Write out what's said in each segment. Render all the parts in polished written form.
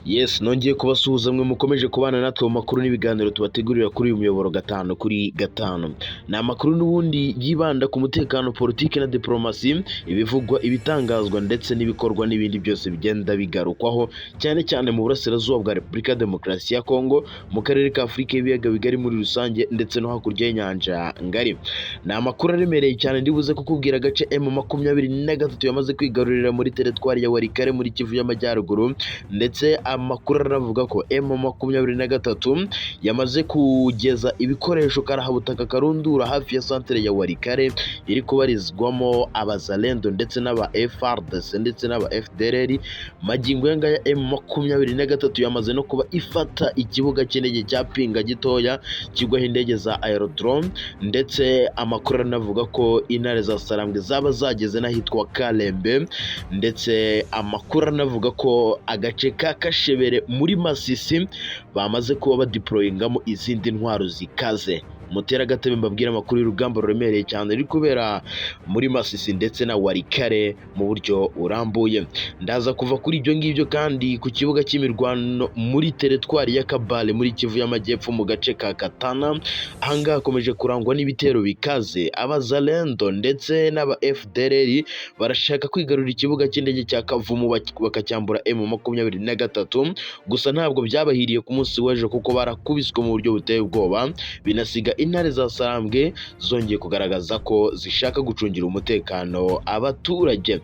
Yes, nongeye kubasuhuza mwe mukomeje kubana natwe mu makuru n'ibiganiro tubategurira kuri uyu muyoboro gatanu kuri gatanu. Ni amakuru n'ubundi yibanda ku mutekano, politiki na diplomasi, ibivugwa, ibitangazwa ndetse n'ibikorwa n'ibindi byose bigenda bigarukwaho, cyane cyane mu burasirazuba bwa Repubulika ya Demokarasi ya Kongo, mu karere ka Afurika y'ibiyaga bigari muri rusange ndetse no hakurya y'inyanja ngari. Ni amakuru aremereye cyane, ndibuze kukubwira agace M23 yamaze kwigarurira muri teritwari ya Walikale muri Kivu y'Amajyaruguru, ndetse amakuru aravuga ko M23 yamaze kugeza ibikoresho karahabutaka karundura hafi ya santere ya Walikale iri kubarizwamo abazalendo ndetse n'aba FARDC ndetse n'aba FDLR. Magingo aya ngaya M23 yamaze no kuba ifata ikibuga cy'indege cya Pinga gitoya kigwaho indege za aerodrome, ndetse amakuru aranavuga ko intare za Sarambwe zaba zageze n'ahitwa Kalembe, ndetse amakuru aranavuga ko agace ka Kashebere muri Masisi bamaze kuba badeployingamo izindi ntwaro zikaze. Mutera agatebe mbabwira amakuru y'urugamba ruremereye cyane ruri kubera muri Masisi ndetse na Walikale mu buryo burambuye. Ndaza kuva kuri ibyo ngibyo kandi ku kibuga cy'imirwano muri teritwari ya Kabale muri Kivu y'Amajyepfo mu gace ka Katana, ahangaha hakomeje kurangwa n'ibitero bikaze. Abazalendo ndetse n'aba FDLR barashaka kwigarurira ikibuga cy'indege cya Kavumu bakacyambura M23, gusa ntabwo byabahiriye ku munsi w'ejo kuko barakubiswe mu buryo buteye ubwoba, binasiga intare za Sarambwe zongeye kugaragaza ko zishaka gucungira umutekano abaturage.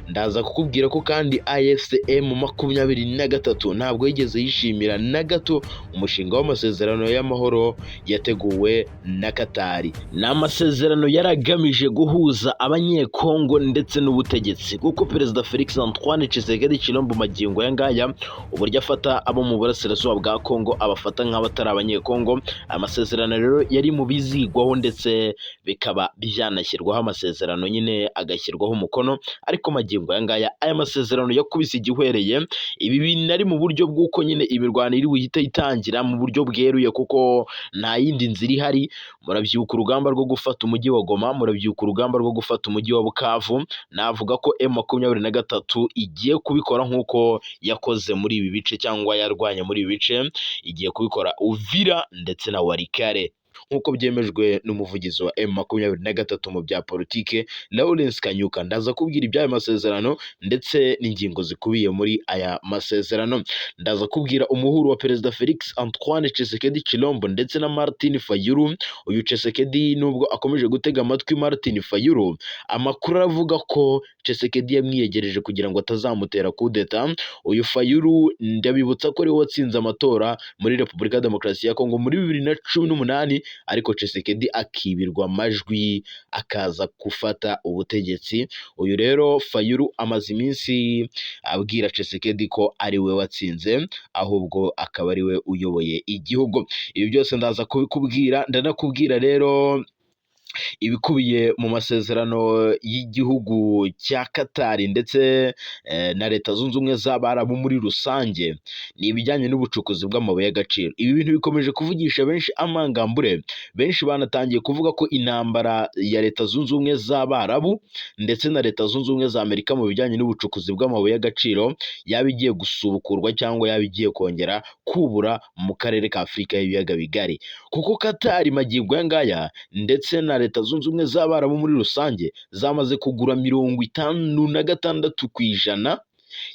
Ndaza kukubwira ko kandi AFC M23 ntabwo yigeze yishimira na gato umushinga w'amasezerano y'amahoro yateguwe na Katari. Ni amasezerano yari agamije guhuza abanyekongo ndetse n'ubutegetsi, kuko Perezida Felix Antoine Tshisekedi Tshilombo magingo aya ngaya uburyo afata abo mu burasirazuba bwa Kongo abafata nk'abatari abanyekongo. Amasezerano rero yari mu bizigwaho ndetse bikaba byanashyirwaho amasezerano nyine agashyirwaho umukono, ariko magingo aya ngaya aya masezerano yakubise igihwereye. Ibi binari mu buryo bw'uko nyine imirwano iri buhite itangira mu buryo bweruye kuko nta yindi nzira ihari. Murabyibuka urugamba rwo gufata umujyi wa Goma, murabyibuka urugamba rwo gufata umujyi wa Bukavu. Navuga ko M23 igiye kubikora nk'uko yakoze muri ibi bice cyangwa yarwanye muri ibi bice, igiye kubikora Uvira ndetse na Walikale nk'uko byemejwe n'umuvugizi wa M23 mu bya politike Lawrence Kanyuka. Ndaza kubwira iby'aya masezerano ndetse n'ingingo zikubiye muri aya masezerano. Ndaza kubwira umuhuro wa Perezida Felix Antoine Tshisekedi Tshilombo ndetse na Martin Fayulu. Uyu Tshisekedi nubwo akomeje gutega amatwi Martin Fayulu, amakuru aravuga ko Tshisekedi yamwiyegereje kugira ngo atazamutera kudeta. Uyu Fayulu ndabibutsa ko ariwe watsinze amatora muri Repubulika ya Demokarasi ya Kongo muri 2018, ariko Tshisekedi akibirwa amajwi akaza gufata ubutegetsi. Uyu rero Fayulu amaze iminsi abwira Tshisekedi ko ari we watsinze, ahubwo akaba ari we uyoboye igihugu. Ibi byose ndaza kubikubwira, ndanakubwira rero ibikubiye mu masezerano y'igihugu cya Katari ndetse na Leta Zunze Ubumwe z'Abarabu muri rusange, ni ibijyanye n'ubucukuzi bw'amabuye y'agaciro. Ibi bintu bikomeje kuvugisha benshi amangambure, benshi banatangiye kuvuga ko intambara ya Leta Zunze Ubumwe z'Abarabu ndetse na Leta Zunze Ubumwe za Amerika mu bijyanye n'ubucukuzi bw'amabuye y'agaciro yaba igiye gusubukurwa cyangwa yaba igiye kongera kubura mu karere ka Afurika y'ibiyaga bigari, kuko Katari magingo aya ngaya ndetse na Leta Zunze Ubumwe z'Abarabu muri rusange zamaze kugura 56%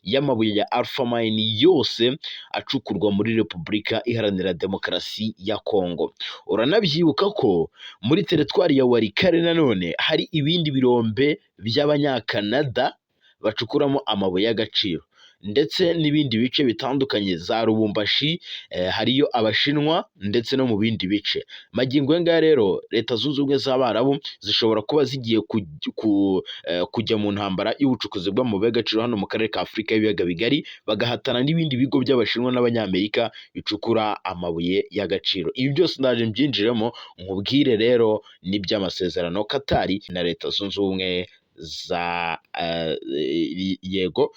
y'amabuye ya Alpha Mine yose acukurwa muri Repubulika Iharanira Demokarasi ya Kongo. Uranabyibuka ko muri teritwari ya Walikale nanone hari ibindi birombe by'Abanyakanada bacukuramo amabuye y'agaciro, ndetse n'ibindi bice bitandukanye za Lubumbashi hariyo Abashinwa ndetse no mu bindi bice. Magingo aya ngaya rero Leta Zunze Ubumwe z'Abarabu zishobora kuba zigiye kujya mu ntambara y'ubucukuzi bw'amabuye y'agaciro hano mu karere ka Afurika y'ibiyaga bigari, bagahatana n'ibindi bigo by'Abashinwa n'Abanyamerika bicukura amabuye y'agaciro. Ibi byose ndaje mbyinjiremo nkubwire rero n'iby'amasezerano Katari na Leta Zunze Ubumwe Za yego,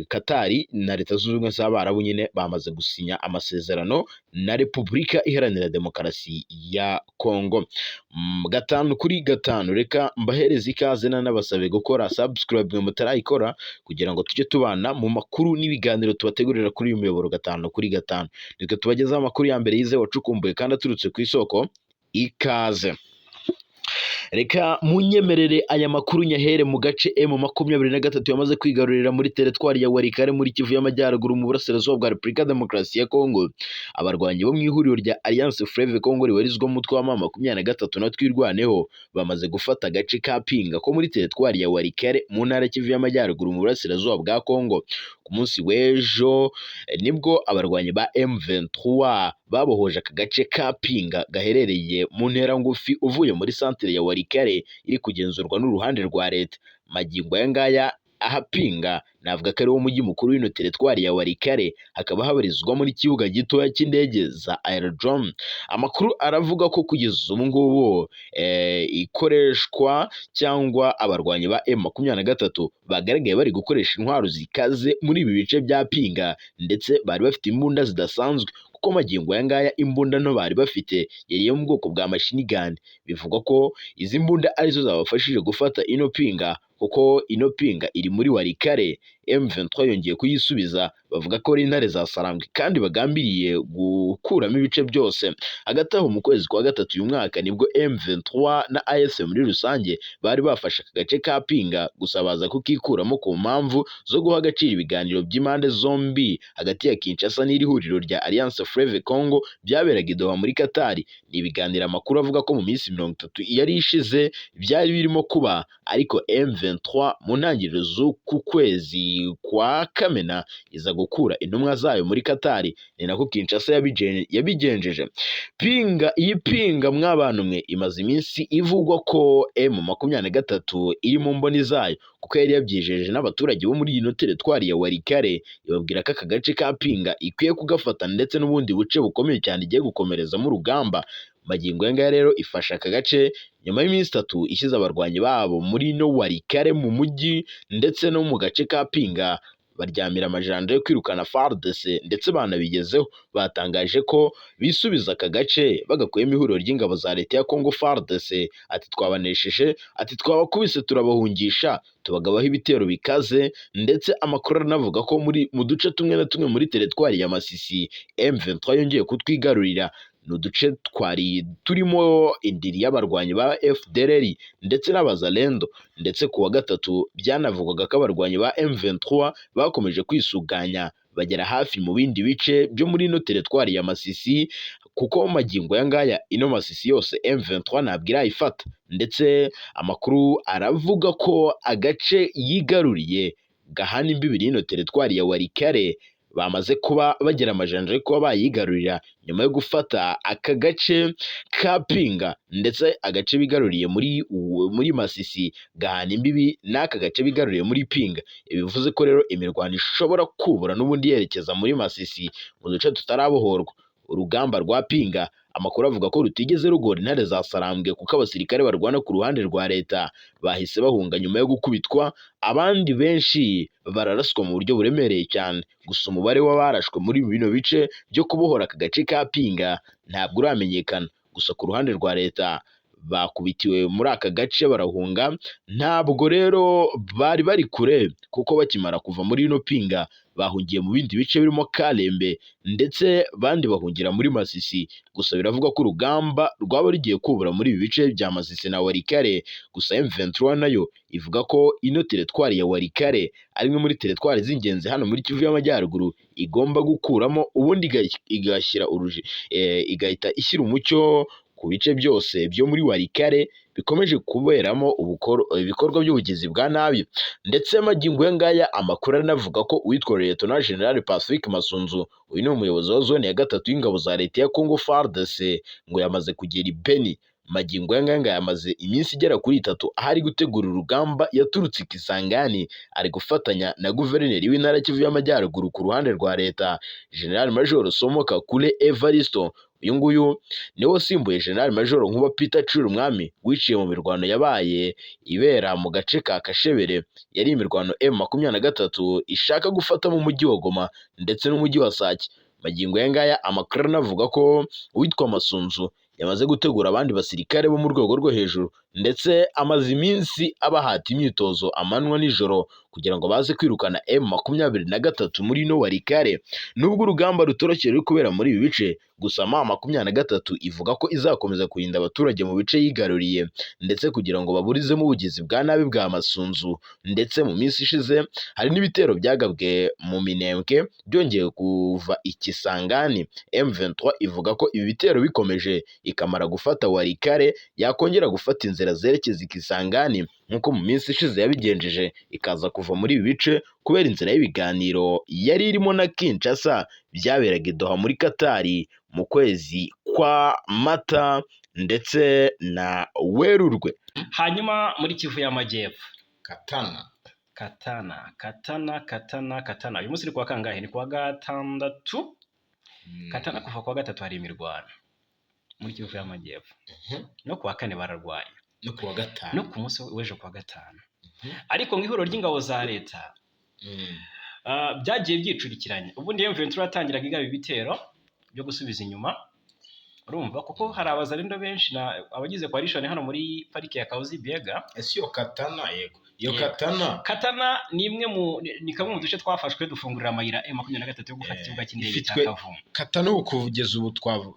Katari na Leta Zunze Ubumwe z'Abarabu nyine bamaze gusinya amasezerano na Repubulika Iharanira Demokarasi ya Kongo. 5 kuri 5, reka mbahereze ikaze, nanabasabe gukora subscribe mwe mutarayikora, kugira ngo tujye tubana mu makuru n'ibiganiro tubategurira kuri uyu muyoboro 5 kuri 5. Nitwe tubagezaho amakuru ya mbere yizewe, wacukumbuye kandi aturutse ku isoko. Ikaze. Reka munyemerere aya makuru nyahere mu gace M23 yamaze kwigarurira muri teritwari ya Walikale, muri Kivu y'Amajyaruguru, mu burasirazuba bwa Repubulika ya Demokarasi ya Kongo. Abarwanyi bo mu ihuriro rya Alliance Fleuve Congo ribarizwa mu mutwe wa M23 na Twirwaneho bamaze gufata agace ka Pinga ko muri teritwari ya Walikale, mu ntara ya Kivu y'Amajyaruguru, mu burasirazuba bwa Kongo. Ku munsi w'ejo nibwo abarwanyi ba M23 babohoje aka gace ka Pinga gaherereye mu ntera ngufi uvuye muri santere ya Walikale iri kugenzurwa n'uruhande rwa leta. Magingo aya ngaya, aha Pinga navuga ko ari wo mujyi mukuru w'ino teritwari ya Walikale, hakaba habarizwamo n'ikibuga gitoya cy'indege za aerodrome. Amakuru aravuga ko kugeza ubu ngubu ikoreshwa cyangwa abarwanyi ba M23 bagaragaye bari gukoresha intwaro zikaze muri ibi bice bya Pinga, ndetse bari bafite imbunda zidasanzwe, kuko magingo aya ngaya imbunda nto bari bafite yari iyo mu bwoko bwa machine gun. Bivugwa ko izi mbunda arizo zabafashije gufata ino Pinga, kuko ino Pinga iri muri Walikale, M23 yongeye kuyisubiza. Bavuga ko ari intare za Sarambwe kandi bagambiriye gukuramo ibice byose. Hagati aho, mu kwezi kwa gatatu uyu mwaka nibwo M23 na AFC muri rusange bari bafashe aka gace ka Pinga, gusa baza kukikuramo ku mpamvu zo guha agaciro ibiganiro by'impande zombi hagati ya Kinshasa n'iri huriro rya Alliance Fleuve Congo byaberaga i Doha muri Qatar. Ni ibiganiro amakuru avuga ko mu minsi 30 yari ishize byari birimo kuba, ariko M23 mu ntangiriro z'uku kwezi kwa Kamena iza gukura intumwa zayo muri Qatar. Ni nako Kinshasa yabigenjeje. Pinga, iyi Pinga mw'abantu mwe, imaze iminsi ivugwa ko M23 iri mu mboni zayo, kuko yari yabyijeje n'abaturage bo muri ino teritwari ya Walikale, ibabwira ko aka gace ka Pinga ikwiye kugafata, ndetse n'ubundi buce bukomeye cyane igiye gukomerezamo urugamba. Magingo aya ngaya rero ifashe aka gace nyuma y'iminsi 3 ishyize abarwanyi babo muri ino Walikale mu mujyi ndetse no mu gace ka Pinga, baryamira amajanja yo kwirukana FARDC, ndetse banabigezeho. Batangaje ko bisubiza aka gace bagakuyemo ihuriro ry'ingabo za leta ya Congo FARDC. Ati: "Twabanesheje," ati: "Twabakubise, turabahungisha, tubagabaho ibitero bikaze." Ndetse amakuru aranavuga ko muri mu duce tumwe na tumwe muri teritwari ya Masisi M23 yongeye kutwigarurira. Ni uduce twari turimo indiri y'abarwanyi ba FDLR ndetse n'Abazalendo. Ndetse ku wa gatatu byanavugwaga ko abarwanyi ba M23 bakomeje kwisuganya bagera hafi mu bindi bice byo muri ino teritwari ya Masisi, kuko magingo aya ngaya ino Masisi yose M23 ntabwo irayifata. Ndetse amakuru aravuga ko agace yigaruriye gahana imbibi n'ino teritwari ya Walikale bamaze kuba bagira amajanja yo kuba bayigarurira nyuma yo gufata aka gace ka Pinga. Ndetse agace bigaruriye muri Masisi gahana imbibi n'aka gace bigaruriye muri Pinga. Ibi bivuze ko rero imirwano ishobora kubura n'ubundi yerekeza muri Masisi, mu duce tutarabohorwa. Urugamba rwa Pinga, amakuru avuga ko rutigeze rugora intare za Sarambwe, kuko abasirikare barwana ku ruhande rwa leta bahise bahunga nyuma yo gukubitwa, abandi benshi bararaswa mu buryo buremereye cyane. Gusa umubare w'abarashwe muri bino bice byo kubohora aka gace ka Pinga ntabwo uramenyekana. Gusa ku ruhande rwa leta bakubitiwe muri aka gace barahunga. Ntabwo rero bari bari kure, kuko bakimara kuva muri ino Pinga bahungiye mu bindi bice birimo Kalembe, ndetse bandi bahungira muri Masisi. Gusa biravugwa ko urugamba rwaba rugiye kubura muri ibi bice bya Masisi na Walikale. Gusa M23 nayo ivuga ko ino teritwari ya Walikale ari imwe muri teritwari z'ingenzi hano muri Kivu y'Amajyaruguru igomba gukuramo, ubundi igashyira igahita ishyira umucyo ku bice byose byo muri Walikale bikomeje kuberamo ibikorwa by'ubugizi bwa nabi. Ndetse magingo aya ngaya amakuru aranavuga ko uwitwa Lieutenant General Pacifique Masunzu, uyu ni umuyobozi wa zone ya gatatu y'ingabo za leta ya Congo FARDC, ngo yamaze kugera i Beni. Magingo aya ngaya yamaze iminsi igera kuri 3 aho ari gutegura urugamba. Yaturutse i Kisangani, ari gufatanya na guverineri w'intara Kivu y'Amajyaruguru ku ruhande rwa leta, General Major Somo Kakule Evaristo. Uyu nguyu niwe wasimbuye General Major Nkuba Peter Cirumwami wiciye mu mirwano yabaye ibera mu gace ka Kashebere. Yari imirwano M23 ishaka gufata mu mujyi wa Goma ndetse n'umujyi wa Sake. Magingo aya ngaya amakuru anavuga ko uwitwa Masunzu yamaze gutegura abandi basirikare bo mu rwego rwo hejuru, ndetse amaze iminsi abahata imyitozo amanywa nijoro kugira ngo baze kwirukana M23 muri ino Walikale. Nubwo urugamba rutoroshye ruri kubera muri ibi bice, gusa M23 ivuga ko izakomeza kurinda abaturage mu bice yigaruriye, ndetse kugira ngo baburizemo ubugizi bwa nabi bwa Masunzu. Ndetse mu minsi ishize hari n'ibitero byagabwe mu Minembwe byongeye kuva i Kisangani. M23 ivuga ko ibi bitero bikomeje ikamara gufata Walikale yakongera gufata inzira zerekeza i Kisangani nk'uko mu minsi ishize yabigenjeje, ikaza kuva muri ibi bice kubera inzira y'ibiganiro yari irimo na Kinshasa byaberaga i Doha muri Katari mu kwezi kwa Mata ndetse na Werurwe. Hanyuma muri Kivu y'Amajyepfo, Katana. Katana, Katana, Katana, Katana. Uyu munsi ni kuwa kangahe? Ni kuwa gatandatu. Katana kuva kuwa gatatu hari imirwano muri Kivu y'Amajyepfo. No kuwa kane bararwanya. No kuwa gatanu. No ku munsi w'ejo kuwa gatanu. Ariko mu ihuriro ry'ingabo za leta byagiye byicurikiranya. Ubundi M23 yatangiraga igaba ibitero byo gusubiza inyuma. Urumva kuko hari abazalendo benshi na abagize coalition hano muri parike ya Kahuzi Biega. Ese iyo Katana, yego, iyo Yego. Katana. Katana ni imwe mu ni kamwe mu duce twafashwe dufungurira amayira M23 yo gufata ikibuga cy'indege cya Kavumu. Katana ubu kugeza ubu twa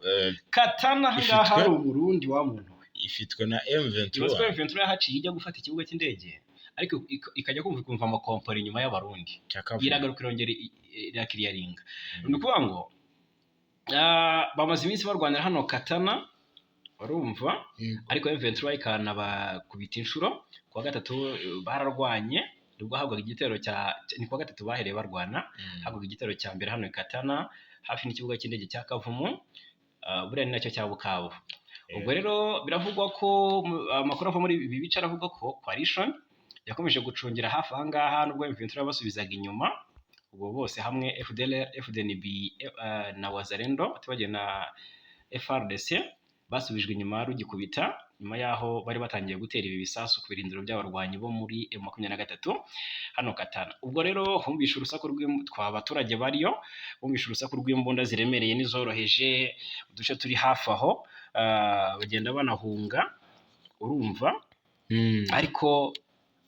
Katana aha ngaha hari umurundi wa muntu we. Ifitwe na M23. Ibaze ko M23 yahaciye ijya gufata ikibuga cy'indege, ariko ikajya kumva ikumva amakompora inyuma y'abarundi. Cya Kavumu. Iragaruka irongera irakiriyaringa. Ni ukuvuga ngo bamaze iminsi barwanira hano Katana, urumva, ariko M23 ikanabakubita inshuro. Kuwa gatatu bararwanye, nibwo habwaga igitero cya, ni kuwa gatatu bahereye barwana, habwaga igitero cya mbere hano i Katana hafi n'ikibuga cy'indege cya Kavumu, buriya ni nacyo cya Bukavu. Ubwo rero biravugwa ko amakuru ava muri ibi bice aravuga ko coalition yakomeje gucungira hafi aha ngaha nubwo M23 yabasubizaga inyuma. Ubwo bose hamwe FDLR, FDNB na Wazalendo tibagiwe na FRDC basubijwe inyuma rugikubita nyuma yaho bari batangiye gutera ibi bisasu ku birindiro by'abarwanyi bo muri M23 hano Katana. Ubwo rero humvishe urusaku twa abaturage bariyo, bumvishe urusaku rw'imbunda ziremereye n'izoroheje, uduce turi hafi aho bagenda banahunga, urumva. Ariko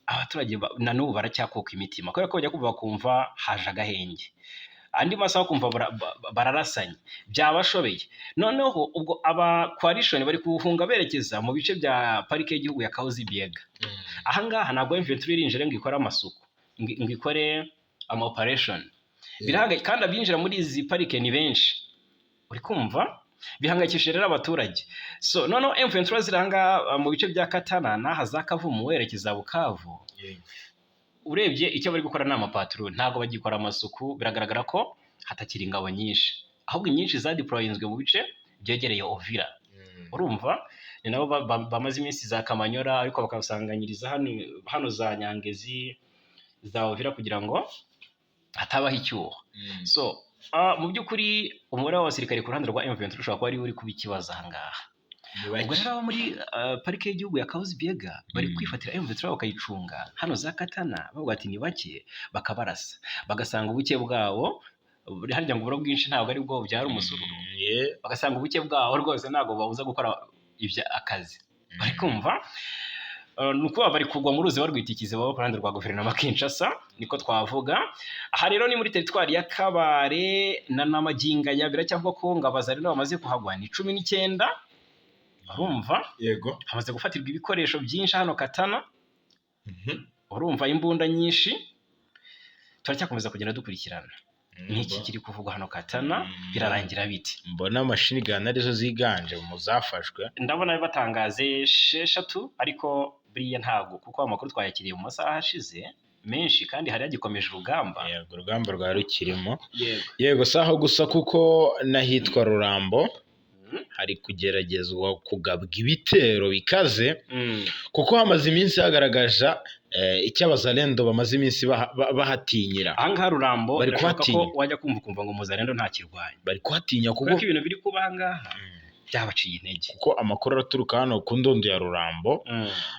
abaturage na n'ubu baracyakuka imitima kubera ko bajya kumva bakumva haje agahenge, andi masaha kumva bararasanye byabashobeye. Noneho ubwo aba coalition bari kuhunga berekeza mu bice bya parike y'igihugu ya Kahuzi Biega. Aha ngaha ntabwo M23 irinjira ngo ikore amasuku, ngo ikore ama operation. Kandi abinjira muri izi parike ni benshi, uri kumva bihangayikishije rero abaturage. So noneho M23 ziri aha ngaha mu bice bya Katana n'aha za Kavumu werekeza Bukavu. Urebye icyo bari gukora ni amapatrouille, ntabwo bagikora amasuku. Biragaragara ko hatakiri ingabo nyinshi, ahubwo inyinshi zadeployinzwe mu bice byegereye Uvira. Urumva ni nabo bamaze iminsi za Kamanyora, ariko bakabasanganyiriza hano za Nyangezi za Uvira kugira ngo hatabaho icyuho. So mu by'ukuri umubare w'abasirikare ku ruhande rwa M23 ushobora kuba ari uri kuba ikibazo aha ngaha. Ubwo rero abo muri parike y'igihugu ya Kahuzi Biega bari kwifatira M23 bakayicunga hano za Katana, bavuga ati ni bake, bakabarasa bagasanga ubuke bwabo, harya ngo uburo bwinshi ntabwo ari bwo bubyara umusururu. Bagasanga ubuke bwabo rwose ntabwo babuza gukora ibya akazi. Bari kumva ni ukuvuga bari kugwa mu ruzi barwita ikiziba ku ruhande rwa guverinoma Kinshasa, niko twavuga. Aha rero ni muri teritwari ya Kabare na Namaginga ya biracyavuga ko Ngabaza rero bamaze kuhagwa ni 19, urumva. Hamaze gufatirwa ibikoresho byinshi hano Katana, urumva imbunda nyinshi. Turacyakomeza kugenda dukurikirana n'iki kiri kuvugwa hano Katana, birarangira bite? Mbona machine gun arizo ziganje mu zafashwe. Ndabona batangaze 6 ariko buriya ntabwo, kuko amakuru twayakiriye mu masaha ashize menshi kandi hari hagikomeje urugamba. Yego, urugamba rwari rukirimo. Yego. Yego, si aho gusa kuko n'ahitwa Rurambo hari kugeragezwa kugabwa ibitero bikaze, kuko hamaze iminsi hagaragaza Icyo Abazalendo bamaze iminsi bahatinyira, Ahangaha Rurambo Bari birashoboka ko kuhatinya. wajya kumva ukumva ngo Muzalendo ntakirwanya, bari kuhatinya kuko kubera ko ibintu biri kuba ahangaha byabaciye intege. Kuko amakuru araturuka hano ku ndondo ya Rurambo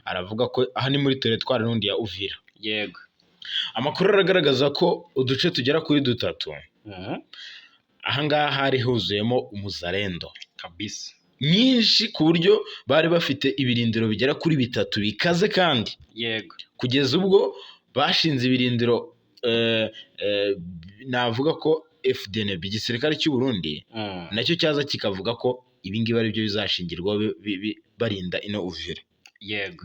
aravuga ko aha ni muri teritwari n'undi ya Uvira. Amakuru aragaragaza ko uduce tugera kuri dutatu ahangaha hari huzuyemo umuzalendo Kabisa. nyinshi, ku buryo bari bafite ibirindiro bigera kuri bitatu bikaze, kandi kugeza ubwo bashinze ibirindiro, navuga ko FDNB, igisirikare cy'u Burundi, nacyo cyaza kikavuga ko ibi ngibi ari byo bizashingirwaho barinda ino Uvira.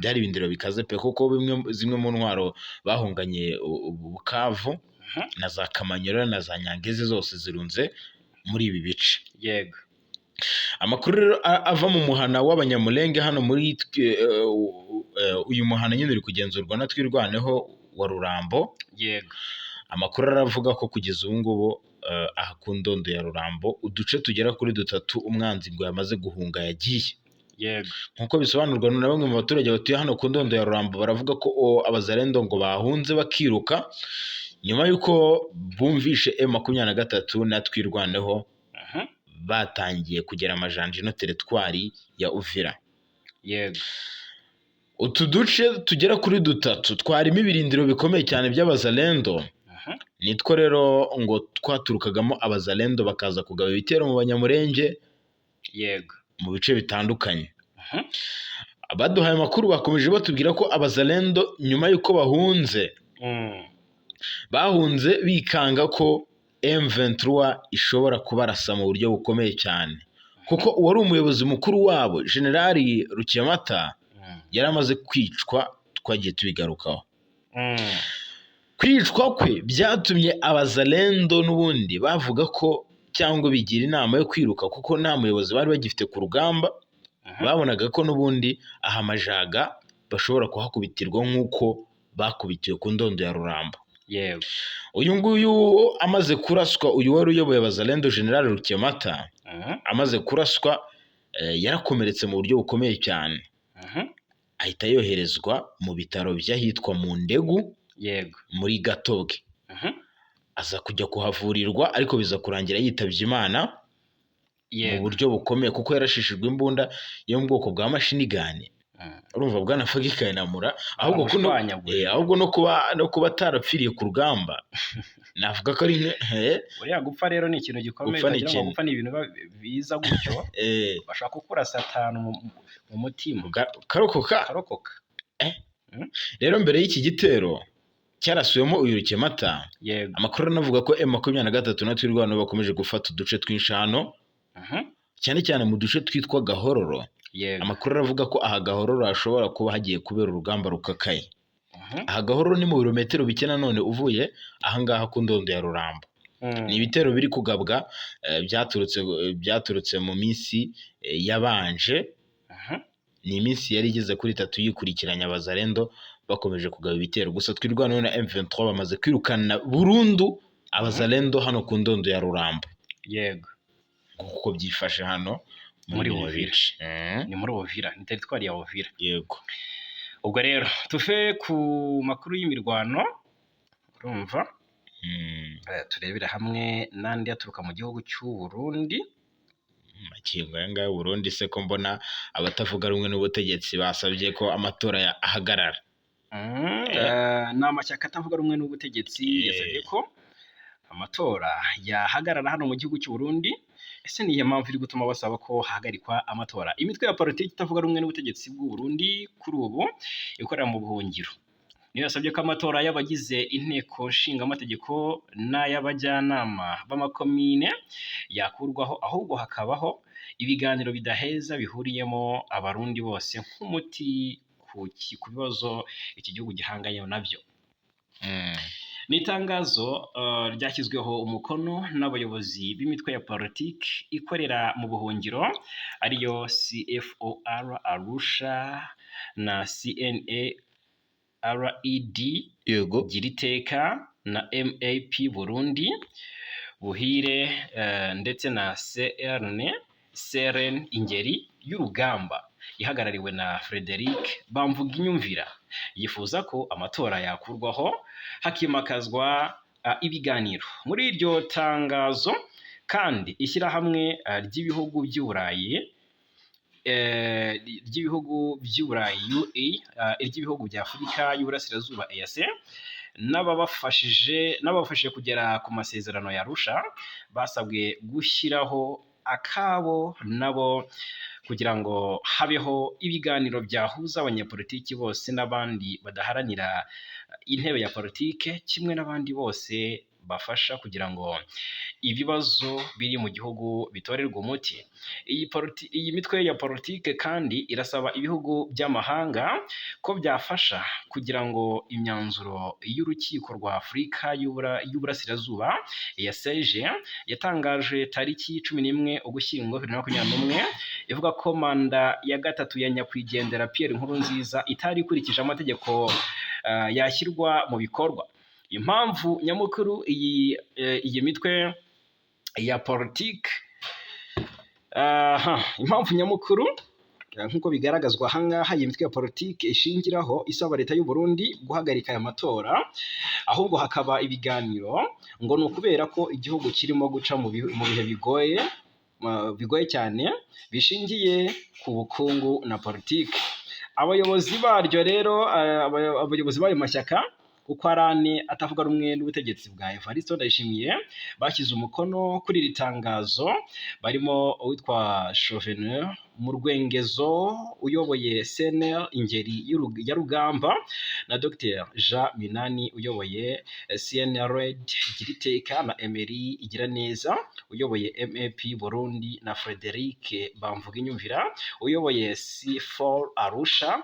Byari ibirindiro bikaze pe, kuko zimwe mu ntwaro bahunganye Bukavu na za Kamanyola na za Nyangezi zose zirunze muri ibi bice. Amakuru rero ava mu muhana w'Abanyamulenge hano muri uyu muhana nyine uri kugenzurwa na Twirwaneho wa Rurambo. Amakuru aravuga ko kugeza ubu ngubu, aha ku ndondo ya Rurambo, uduce tugera kuri dutatu umwanzi ngo yamaze guhunga, yagiye. Nk'uko bisobanurwa na bamwe mu baturage batuye hano ku ndondo ya Rurambo, baravuga ko Abazalendo ngo bahunze bakiruka nyuma y'uko bumvishe M23 na Twirwaneho batangiye kugera amajanja ino teritwari ya Uvira. Utu duce tugera kuri dutatu twarimo ibirindiro bikomeye cyane by'Abazalendo, nitwo rero ngo twaturukagamo Abazalendo bakaza kugaba ibitero mu Banyamurenge mu bice bitandukanye. Abaduhaye amakuru bakomeje batubwira ko Abazalendo nyuma y'uko bahunze, bahunze bikanga ko M23 ishobora kubarasa mu buryo bukomeye cyane, kuko uwari umuyobozi mukuru wabo, Generali Rukemata, yari amaze kwicwa, twagiye tubigarukaho. Kwicwa kwe byatumye Abazalendo n'ubundi bavuga ko cyangwa bigira inama yo kwiruka, kuko nta muyobozi bari bagifite ku rugamba. Babonaga ko n'ubundi aha Majaga bashobora kuhakubitirwa nk'uko bakubitiwe ku ndondo ya Rurambo. Uyu nguyu amaze kuraswa, uyu wari uyoboye Abazalendo, General Rukemata, amaze kuraswa, yarakomeretse mu buryo bukomeye cyane, ahita yoherezwa mu bitaro by'ahitwa mu Ndegu muri Gatobwe, aza kujya kuhavurirwa, ariko biza kurangira yitabye Imana mu buryo bukomeye, kuko yarashishijwe imbunda yo mu bwoko bwa machine gun. Urumva bwana Fagi Kayinamura, ahubwo kuno Baramushwanyaguje. Ahubwo no kuba atarapfiriye ku rugamba, navuga ko ari Buriya gupfa rero ni ikintu gikomeye, Gupfa ni utagira ngo ikintu. gupfa ni ibintu biba biza gutyo. Bashaka kukurasa atanu mu mutima, karokoka. Karokoka. Rero mbere y'iki gitero cyarasuwemo uyu Rukemata, amakuru anavuga ko M23 na Twirwaneho bakomeje gufata uduce twinshi hano, cyane cyane mu duce twitwa Gahororo. Amakuru aravuga ko aha Gahororo hashobora kuba hagiye kubera urugamba rukakaye. Aha Gahororo ni mu birometero bike nanone uvuye ahangaha ku ndondo ya Rurambo. Ni ibitero biri kugabwa, byaturutse mu minsi yabanje. Ni iminsi yari igeze kuri itatu yikurikiranya Abazalendo bakomeje kugaba ibitero, gusa Twirwaneho na M23 bamaze kwirukana burundu Abazalendo hano ku ndondo ya Rurambo, kuko byifashe hano Muri bino Uvira. bice. Ni muri Uvira, ni teritwari ya Uvira. Yego. Ubwo rero tuve ku makuru y'imirwano, urumva, turebere hamwe n'andi aturuka mu gihugu cy'u Burundi. Makingo aya ngaya y'u Burundi se, ko mbona abatavuga rumwe n'ubutegetsi basabye ko amatora ahagarara? Ni amashyaka atavuga rumwe n'ubutegetsi yasabye ko amatora yahagarara hano mu gihugu cy'u Burundi. Ese ni iyihe mpamvu iri gutuma basaba ko hahagarikwa amatora? Imitwe ya politiki itavuga rumwe n'ubutegetsi bw'u Burundi kuri ubu ikorera mu buhungiro niyo yasabye ko amatora y'abagize inteko nshingamategeko n'ay'abajyanama b'amakomine yakurwaho, ahubwo hakabaho ibiganiro bidaheza bihuriyemo Abarundi bose nk'umuti ku bibazo iki gihugu gihanganye nabyo. Ni itangazo ryashyizweho umukono n'abayobozi b'imitwe ya politiki ikorera mu buhungiro, ariyo CFOR Arusha na CNA RED Giriteka na MAP Burundi Buhire, ndetse na CRN Ingeri y'urugamba. ihagarariwe na Frederic Bamvuginyumvira yifuza ko amatora yakurwaho hakimakazwa ibiganiro. Muri iryo tangazo kandi ishyirahamwe ry'ibihugu by'Uburayi UE, iry'ibihugu bya Afurika y'Uburasirazuba EAC n'ababafashije kugera ku masezerano ya Arusha basabwe gushyiraho akabo nabo kugira ngo habeho ibiganiro byahuza abanyepolitiki bose n'abandi badaharanira intebe ya politike kimwe n'abandi bose bafasha kugira ngo ibibazo biri mu gihugu bitorerwe umuti. Iyi mitwe ya politike kandi irasaba ibihugu by'amahanga ko byafasha kugira ngo imyanzuro y'urukiko rwa Afurika y'Uburasirazuba EACJ yatangaje tariki 11 Ugushyingo 2021 ivuga ko manda ya gatatu ya nyakwigendera Pierre Nkurunziza itari ikurikije amategeko yashyirwa mu bikorwa. Impamvu nyamukuru iyi mitwe ya politike impamvu nyamukuru nk'uko bigaragazwa ahangaha iyi mitwe ya politike ishingiraho isaba leta y'u Burundi guhagarika aya matora ahubwo hakaba ibiganiro ngo ni ukubera ko igihugu kirimo guca mu bihe bigoye cyane bishingiye ku bukungu na politike. Abayobozi baryo rero abayobozi b'ayo mashyaka uko ari ane atavuga rumwe n'ubutegetsi bwa Evariste Ndayishimiye bashyize umukono kuri iri tangazo, barimo uwitwa Chauveneur Murwengezo uyoboye CNL Ingeri ya Rugamba na Dr Jean Minani uyoboye CNRD Giriteka na Emery Igiraneza uyoboye MAP Burundi na Frederic Bamvuginyumvira uyoboye C4 Arusha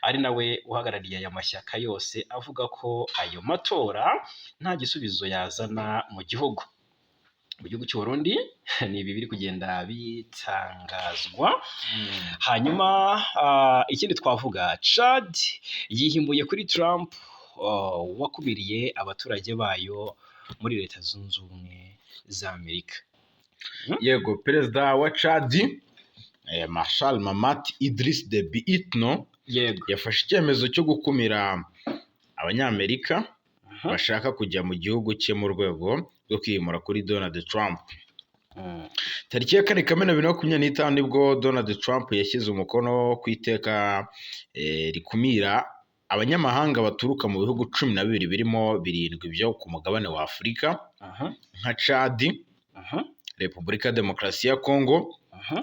ari nawe uhagarariye aya mashyaka yose avuga ko ayo matora nta gisubizo yazana mu gihugu. Mu gihugu cy'u Burundi ni ibi biri kugenda bitangazwa. Hanyuma ikindi twavuga Chad yihimbuye kuri Trump wakumiriye abaturage bayo muri Leta Zunze Ubumwe za Amerika. Yego, perezida wa Chad Marshal Mahamat Idriss Deby Itno yego yafashe icyemezo cyo gukumira abanyamerika bashaka kujya mu gihugu cye mu rwego rwo kwihimura kuri Donald Trump. Tariki ya 4 Kamena 2025 nibwo Donald Trump yashyize umukono ku iteka rikumira abanyamahanga baturuka mu bihugu 12 birimo 7 byo ku mugabane wa Afurika nka Chad, Repubulika Demokarasi ya Congo,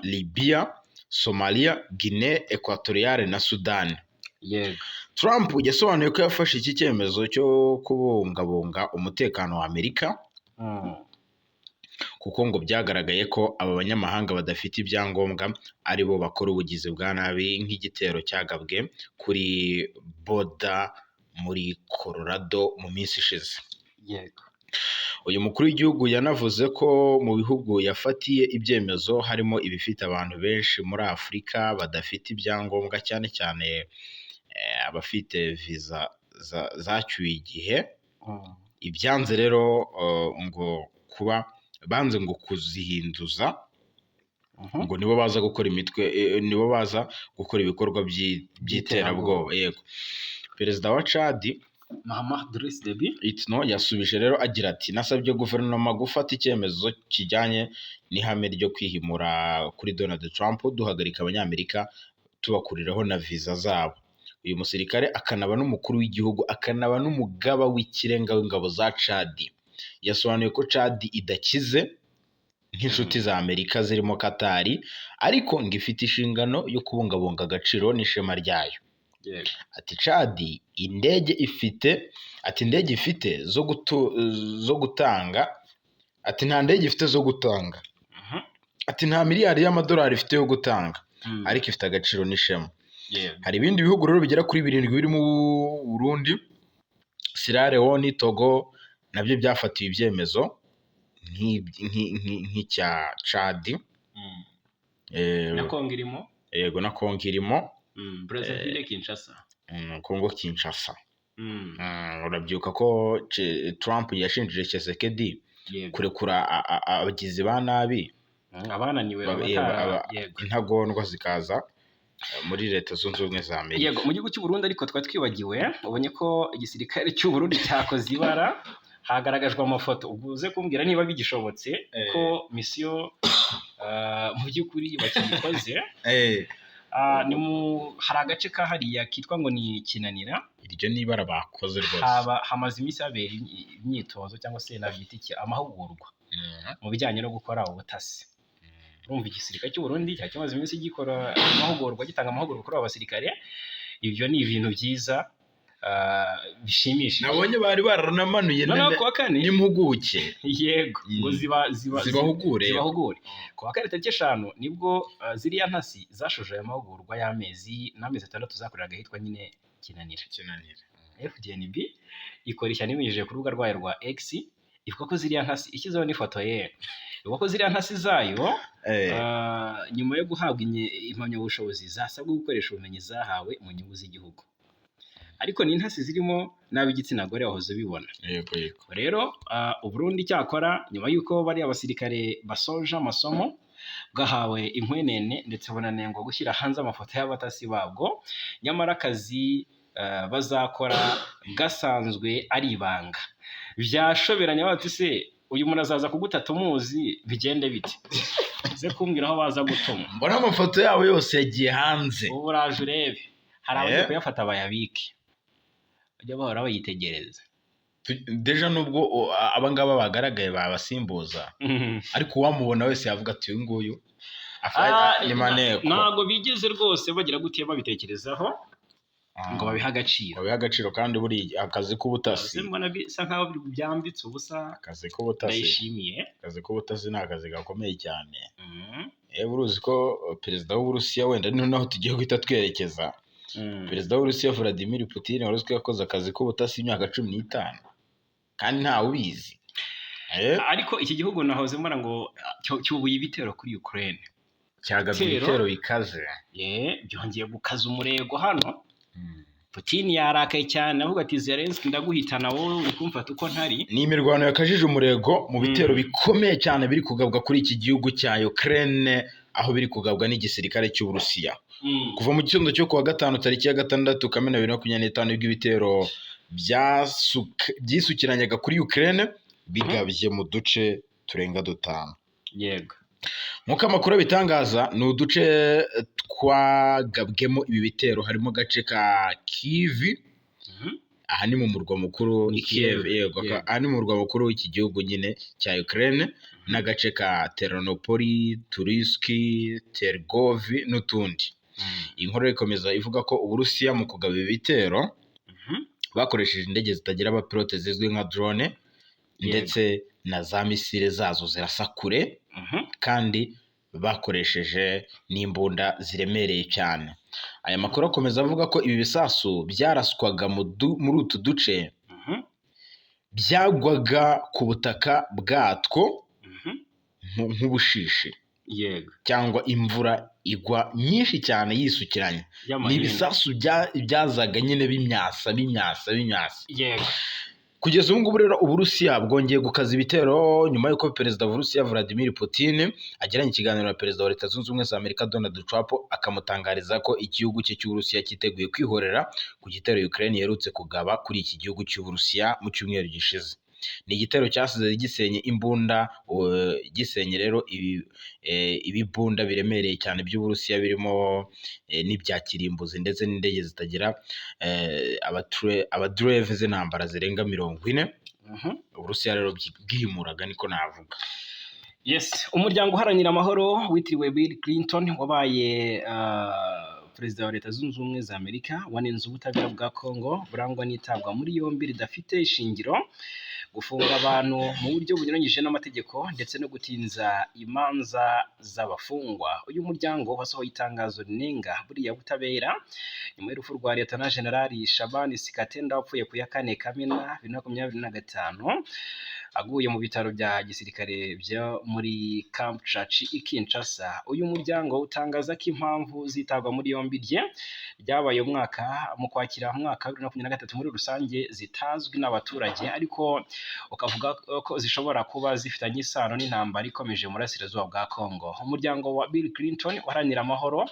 Libya, Somalia, Guinea Equatoriale na Sudani. Yego. Trump yasobanuye ko yafashe iki cyemezo cyo kubungabunga umutekano wa Amerika kuko ngo byagaragaye ko aba banyamahanga badafite ibyangombwa ari bo bakora ubugizi bwa nabi nk'igitero cyagabwe kuri boda muri Colorado mu minsi ishize. Yego. Uyu mukuru w'igihugu yanavuze ko mu bihugu yafatiye ibyemezo harimo ibifite abantu benshi muri Afurika badafite ibyangombwa cyane cyane abafite viza zacyuye igihe. Ibyanze rero ngo kuba banze ngo kuzihinduza ngo nibo baza gukora imitwe nibo baza gukora ibikorwa by'iterabwoba. Yego, perezida wa Chad Mahamat Idriss Deby Itno yasubije rero agira ati nasabye guverinoma gufata icyemezo kijyanye n'ihame ryo kwihimura kuri Donald Trump duhagarika abanyamerika tubakuriraho na viza zabo. Uyu musirikare akanaba n'umukuru w'igihugu akanaba n'umugaba w'ikirenga w'ingabo za Chad. Yasobanuye ko Chad idakize nk'inshuti za Amerika zirimo Katari, ariko ngo ifite inshingano yo kubungabunga agaciro n'ishema ryayo. Ati Chad indege ifite, ati indege ifite zo gutanga, ati nta ndege ifite zo gutanga, ati nta miliyari y'amadolari ifite yo gutanga, ariko ifite agaciro n'ishema. Hari ibindi bihugu rero bigera kuri 7 birimo Burundi, Sierra Leone, Togo nabyo byafatiwe ibyemezo nk'icya Chad. Na Kongo irimo. Yego, na Kongo irimo. Brazzaville, Kinshasa. Kongo Kinshasa. Urabyuka ko Trump yashinjije Tshisekedi kurekura abagizi ba nabi abananiwe intagondwa zikaza muri Leta Zunze Ubumwe za Amerika. Yego, mu gihugu cy'u Burundi ariko twari twibagiwe, ubonye ko igisirikare cy'u Burundi cyakoze ibara, hagaragajwe amafoto. Ubwo uze kumbwira niba bigishobotse ko misiyo mu by'ukuri bakiyikoze. Hari agace kahariya kitwa ngo ni Kinanira. Iryo ni ibara bakoze rwose. Haba hamaze iminsi habera imyitozo cyangwa se nabyita iki, amahugurwa mu bijyanye no gukora ubutasi. Urumva igisirikare cy'u Burundi cyari kimaze iminsi gikora amahugurwa, gitanga amahugurwa kuri abo basirikare. Ibyo ni ibintu byiza bishimishije. Nabonye bari baranamanuye Noneho kuwa kane n'impuguke yego, ngo ziba zibahugure. Zibahugure. Ku wa kane tariki 5 nibwo ziriya ntasi zashoje aya mahugurwa y'amezi n'amezi 6 zakoreraga ahitwa nyine Kinanira. Kinanira. FDNB ikora ishyano ibinyujije ku rubuga rwayo rwa X, ivuga ko ziriya ntasi, ishyizeho n'ifoto ye, ivuga ko ziriya ntasi zayo nyuma yo guhabwa impamyabushobozi zasabwe gukoresha ubumenyi zahawe mu nyungu z'igihugu. Ariko ni intasi zirimo n'ab'igitsina gore, wahoze ubibona. Yego yego. Rero Uburundi cyakora nyuma y'uko bariya basirikare basoje amasomo, bwahawe inkwenene ndetse bunanengwa gushyira hanze amafoto y'abatasi babwo, nyamara akazi bazakora gasanzwe ari ibanga. Byashoberanye bati se uyu muntu azaza kugutata umuzi bigende bite? Uze kumbwira aho baza gutuma. Mbona amafoto yabo yose yagiye hanze. Ubu uraje urebe, hari abagiye kuyafata bayabike, bajya bahora bayitegereza. Déjà nubwo abangaba bagaragaye babasimbuza, ariko uwamubona wese yavuga ati uyu nguyu ni maneko. Ntabwo bigeze rwose bagira gute babitekerezaho ngo babihe agaciro. Babihe agaciro, kandi buriya akazi k'ubutasi mbona bisa nkaho byambitse ubusa. Akazi k'ubutasi Ndayishimiye. Akazi k'ubutasi ni akazi gakomeye cyane. Yewe, uruzi ko perezida w'Uburusiya, wenda ni naho tugiye guhita twerekeza, perezida w'Uburusiya Vladimir Putin wari uzwi ko yakoze akazi k'ubutasi imyaka 15 kandi ntawe ubizi. Ariko iki gihugu nahoze mbona ngo cyubuye ibitero kuri Ukraine. Cyagabye ibitero bikaze. Byongeye gukaza umurego hano. Putin yarakaye cyane, avuga ati Zelensky ndaguhitana, wowe uri kumfata uko ntari. Ni imirwano yakajije umurego mu bitero bikomeye cyane biri kugabwa kuri iki gihugu cya Ukraine, aho biri kugabwa n'igisirikare cy'Uburusiya. Kuva mu gitondo cyo kuwa gatanu tariki ya 6 Kamena 2025, nibwo ibitero byisukiranyaga kuri Ukraine, bigabye mu duce turenga dutanu. Nk'uko amakuru abitangaza, ni uduce twagabwemo ibi bitero harimo agace ka Kyiv. Aha ni mu murwa mukuru Ni i Kiev, Kiev, yego, aha ni mu murwa mukuru w'iki gihugu nyine cya Ukraine, n'agace ka Ternopil, Turiski, Tergovi n'utundi. Iyi nkuru ikomeza ivuga ko Uburusiya mu kugaba ibi bitero bakoresheje indege zitagira abapilote zizwi nka drone, ndetse na za misile zazo zirasa kure, kandi bakoresheje n'imbunda ziremereye cyane. Aya makuru akomeza avuga ko ibi bisasu byaraswaga muri utu duce byagwaga ku butaka bwatwo nk'ubushishi cyangwa imvura igwa nyinshi cyane yisukiranya. Ni Y'amahindu. ibisasu byazaga nyine bimyasa bimyasa bimyasa. Kugeza ubu ngubu rero Uburusiya bwongeye gukaza ibitero nyuma y'uko perezida w'Uburusiya Vladimir Putin agiranye ikiganiro na perezida wa Leta Zunze Ubumwe za Amerika Donald Trump, akamutangariza ko igihugu cye cy'Uburusiya cyiteguye kwihorera ku gitero Ukraine iherutse kugaba kuri iki gihugu cy'Uburusiya mu cyumweru gishize. Ni igitero cyasize gisenye imbunda, gisenye rero ibibunda biremereye cyane by'Uburusiya, birimo n'ibya kirimbuzi ndetse n'indege zitagira abadureve z'intambara zirenga 40. Uburusiya rero bwihimuraga, niko navuga. Yes, umuryango uharanira amahoro witiriwe Bill Clinton wabaye perezida wa Leta Zunze Ubumwe za Amerika wanenze ubutabera bwa Congo burangwa n'itabwa muri yombi ridafite ishingiro, gufunga abantu mu buryo bunyuranyije n'amategeko ndetse no gutinza imanza z'abafungwa. Uyu muryango wasohoye itangazo rinenga buriya butabera nyuma y'urupfu rwa Liyetona Jenerali Shabani Sikatenda wapfuye ku ya 4 Kamena 2025. Aguye mu bitaro bya gisirikare byo muri Camp Tshatshi i Kinshasa. Uyu muryango utangaza ko impamvu zitabwa muri yombi rye ryabaye umwaka mu kwakira umwaka wa 2023 muri rusange zitazwi n'abaturage, ariko ukavuga ko zishobora kuba zifitanye isano n'intambara ikomeje mu burasirazuba bwa Congo. Umuryango wa Bill Clinton uharanira amahoro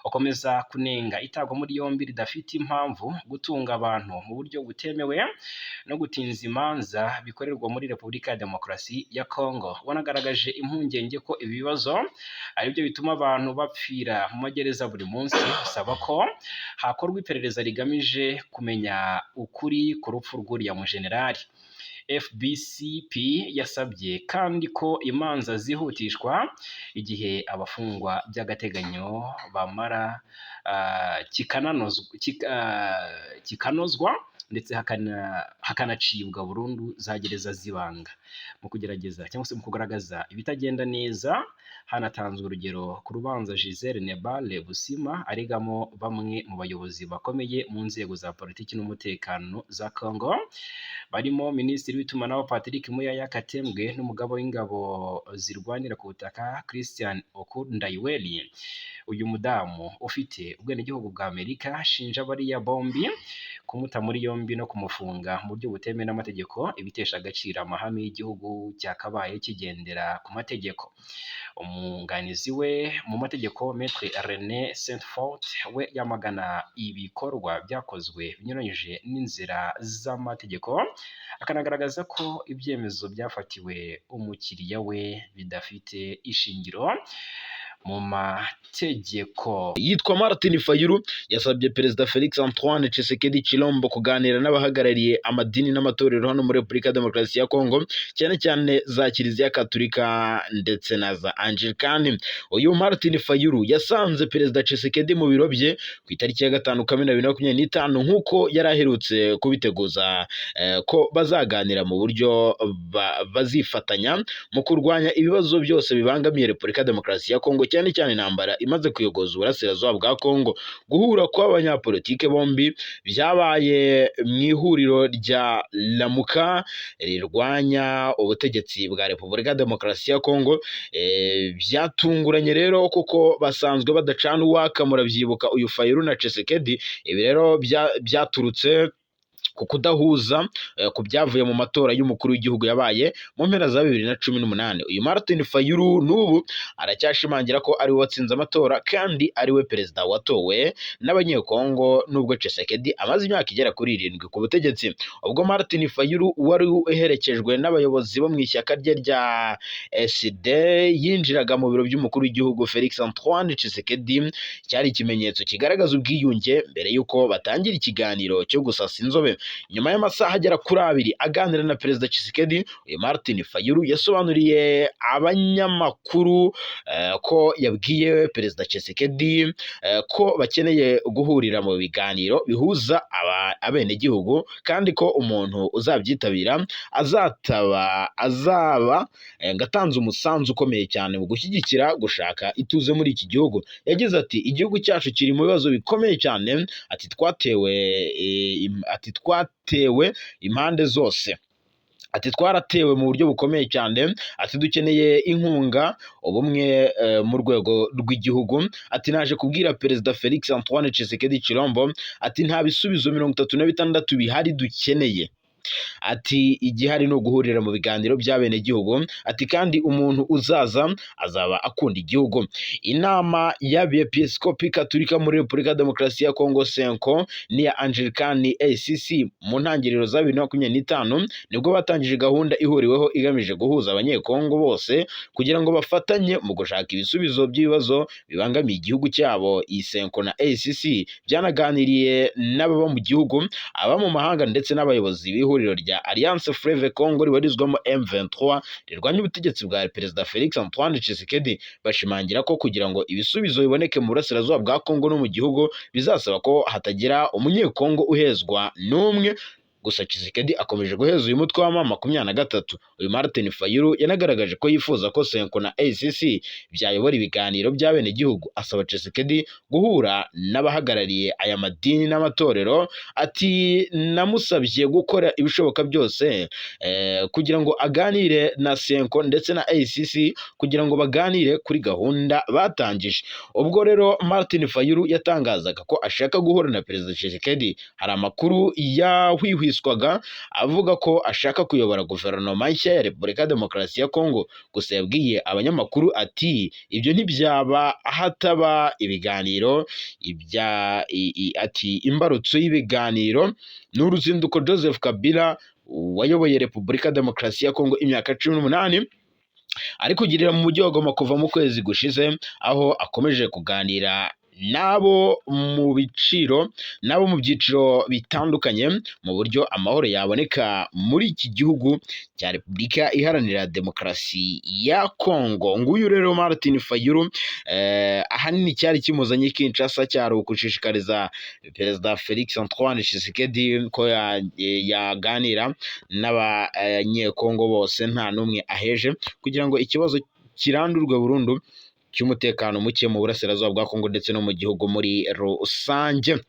ukomeza kunenga itabwa muri yombi ridafite impamvu, gutunga abantu mu buryo butemewe no gutinza imanza bikorerwa muri Repubulika ya Demokarasi ya Congo. Wanagaragaje impungenge ko ibi bibazo aribyo bituma abantu bapfira mu magereza buri munsi, usaba ko hakorwa iperereza rigamije kumenya ukuri ku rupfu rw'uriya mujenerali. FBCP yasabye kandi ko imanza zihutishwa igihe abafungwa by'agateganyo bamara kikanozwa ndetse hakanacibwa burundu za gereza z'ibanga. Mu kugerageza cyangwa se mu kugaragaza ibitagenda neza, hanatanzwe urugero ku rubanza Gisele Nebale Busima aregamo bamwe mu bayobozi bakomeye mu nzego za politiki n'umutekano za Congo, barimo Minisitiri w'Itumanaho Patrick Muyaya Katembwe n'umugaba w'ingabo zirwanira ku butaka Christian Okur Ndayiweli. Uyu mudamu ufite ubwenegihugu bwa Amerika ashinja bariya bombi kumuta muri yombi no kumufunga mu buryo butemewe n'amategeko, ibitesha agaciro amahame y'igihugu cyakabaye kigendera ku mategeko. Umwunganizi we mu mategeko Maître René Saint-Fort we yamagana ibikorwa byakozwe binyuranyije n'inzira z'amategeko, akanagaragaza ko ibyemezo byafatiwe umukiriya we bidafite ishingiro mu mategeko. Yitwa Martin Fayulu, yasabye Perezida Felix Antoine Tshisekedi Chilombo kuganira n'abahagarariye amadini n'amatorero hano muri Repubulika ya Demokarasi ya Kongo, cyane cyane za Kiliziya Katolika ndetse na za Anglikani. Uyu Martin Fayulu yasanze Perezida Tshisekedi mu biro bye ku itariki ya 5 Kamena 2025, nk'uko yari aherutse kubiteguza ko bazaganira mu buryo bazifatanya mu kurwanya ibibazo byose bibangamiye Repubulika ya Demokarasi ya Kongo, cyane cyane intambara imaze kuyogoza uburasirazuba bwa Kongo. Guhura kw'abanyapolitike bombi byabaye mu ihuriro rya Lamuka rirwanya ubutegetsi bwa Repubulika ya Demokarasi ya Kongo. Byatunguranye rero kuko basanzwe badacana uwaka, murabyibuka uyu Fayulu na Tshisekedi. Ibi rero byaturutse ku kudahuza ku byavuye mu matora y'umukuru w'igihugu yabaye mu mpera za 2018. Uyu Martin Fayulu n'ubu aracyashimangira ko ari we watsinze amatora kandi ari we perezida watowe n'abanyekongo, nubwo Tshisekedi amaze imyaka igera kuri 7 ku butegetsi. Ubwo Martin Fayulu wari uherekejwe n'abayobozi bo mu ishyaka rye rya SD yinjiraga mu biro by'umukuru w'igihugu Felix Antoine Tshisekedi, cyari ikimenyetso kigaragaza ubwiyunge mbere y'uko batangira ikiganiro cyo gusasa inzobe. Nyuma y'amasaha agera kuri 2 aganira na Perezida Tshisekedi, uyu Martin Fayulu yasobanuriye abanyamakuru ko yabwiye Perezida Tshisekedi ko bakeneye guhurira mu biganiro bihuza abenegihugu, kandi ko umuntu uzabyitabira azaba ngatanze umusanzu ukomeye cyane mu gushyigikira gushaka ituze muri iki gihugu. Yagize ati igihugu cyacu kiri mu bibazo bikomeye cyane, ati twatewe impande zose, ati twaratewe mu buryo bukomeye cyane, ati dukeneye inkunga, ubumwe mu rwego rw'igihugu. Ati naje kubwira Perezida Felix Antoine Tshisekedi Chilombo, ati nta bisubizo 36 bihari dukeneye, ati igihari ni uguhurira mu biganiro by'abenegihugu, ati kandi umuntu uzaza azaba akunda igihugu. Inama y'Abepiskopi Katolika muri Repubulika ya Demokarasi ya Kongo Senko n'iya Anglikani ACC mu ntangiriro za 2025 nibwo batangije gahunda ihuriweho igamije guhuza abanyekongo bose kugira ngo bafatanye mu gushaka ibisubizo by'ibibazo bibangamiye igihugu cyabo. Iyi Senko na ACC byanaganiriye n'ababa mu gihugu, aba mu mahanga ndetse n'abayobozi b'ihuriro rya Alliance Fleuve Congo ribarizwamo M23 rirwanya ubutegetsi bwa Perezida Felix Antoine Tshisekedi, bashimangira ko kugira ngo ibisubizo biboneke mu burasirazuba bwa Kongo no mu gihugu bizasaba ko hatagira umunyekongo uhezwa n'umwe. Gusa Tshisekedi akomeje guheza uyu mutwe wa M23. Uyu Martin Fayulu yanagaragaje ko yifuza ko CENCO na ACC byayobora ibiganiro by'abenegihugu, asaba Tshisekedi guhura n'abahagarariye aya madini n'amatorero. Ati namusabye gukora ibishoboka byose kugira ngo aganire na CENCO ndetse na ACC kugira ngo baganire kuri gahunda batangije. Ubwo rero Martin Fayulu yatangazaga ko ashaka guhura na Perezida Tshisekedi, hari amakuru yahwihwiswaga avuga ko ashaka kuyobora guverinoma nshya ya Repubulika ya Demokarasi ya Kongo. Gusa yabwiye abanyamakuru ati ibyo ntibyaba hataba ibiganiro. Ati imbarutso y'ibiganiro ni uruzinduko Joseph Kabila wayoboye Repubulika ya Demokarasi ya Kongo imyaka 18 ari kugirira mu mujyi wa Goma kuva mu kwezi gushize, aho akomeje kuganira n'abo mu biciro n'abo mu byiciro bitandukanye mu buryo amahoro yaboneka muri iki gihugu cya Repubulika Iharanira Demokarasi ya Kongo. Nguyu rero Martin Fayulu, ahanini cyari kimuzanye Kinshasa cyari ugushishikariza Perezida Felix Antoine Tshisekedi ko yaganira n'abanyekongo bose nta n'umwe aheje, kugira ngo ikibazo kirandurwe burundu cy'umutekano muke mu burasirazuba bwa Kongo ndetse no mu gihugu muri rusange.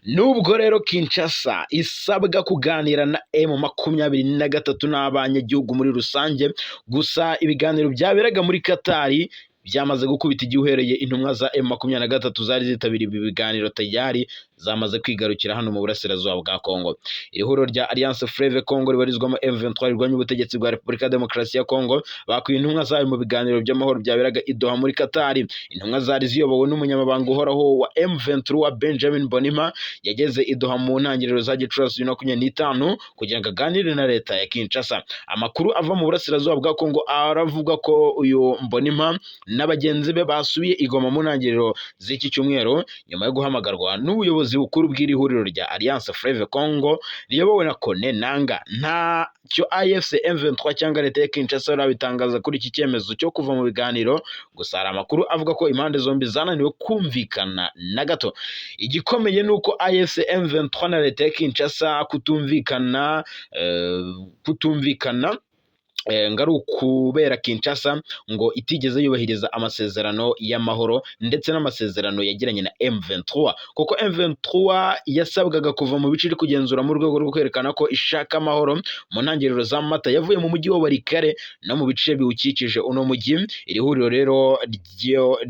Nubwo rero Kinshasa isabwa kuganira na M23 n'abanyagihugu muri rusange, gusa ibiganiro byaberaga muri Katari byamaze gukubita igihe uhereye intumwa za M23 zari zitabiriye ibi biganiro tayari zamaze kwigarukira hano mu burasirazuba bwa Kongo. Iri huriro rya Alliance Fleuve Congo ribarizwamo M23 rirwanya ubutegetsi bwa Repubulika ya Demokarasi ya Kongo bakuye intumwa zayo mu biganiro by'amahoro byaberaga i Doha muri Katari. Intumwa zari ziyobowe n'umunyamabanga uhoraho wa M23 Benjamin Bonima yageze i Doha mu ntangiriro za Gicurasi 2025 kugira ngo aganire na leta ya Kinshasa. Amakuru ava mu burasirazuba bwa Kongo aravuga ko uyu Mbonima n'abagenzi be basubiye i Goma mu ntangiriro z'iki cyumweru nyuma yo guhamagarwa n'ubuyobozi bukuru bw'iri huriro rya Alliance Fleuve Congo riyobowe na Kone Nanga. Ntacyo AFC M23 cyangwa leta ya Kinshasa barabitangaza kuri iki cyemezo cyo kuva mu biganiro, gusa hari amakuru avuga ko impande zombi zananiwe kumvikana na gato. Igikomeye ni uko AFC M23 na leta ya Kinshasa kutumvikana ngo ari ukubera Kinshasa ngo itigeze yubahiriza amasezerano y'amahoro ndetse n'amasezerano yagiranye na M23, kuko M23 yasabwaga kuva mu bice iri kugenzura mu rwego rwo kwerekana ko ishaka amahoro. Mu ntangiriro za Mata yavuye mu mujyi wa Walikale no mu bice biwukikije uno mujyi. Iri huriro rero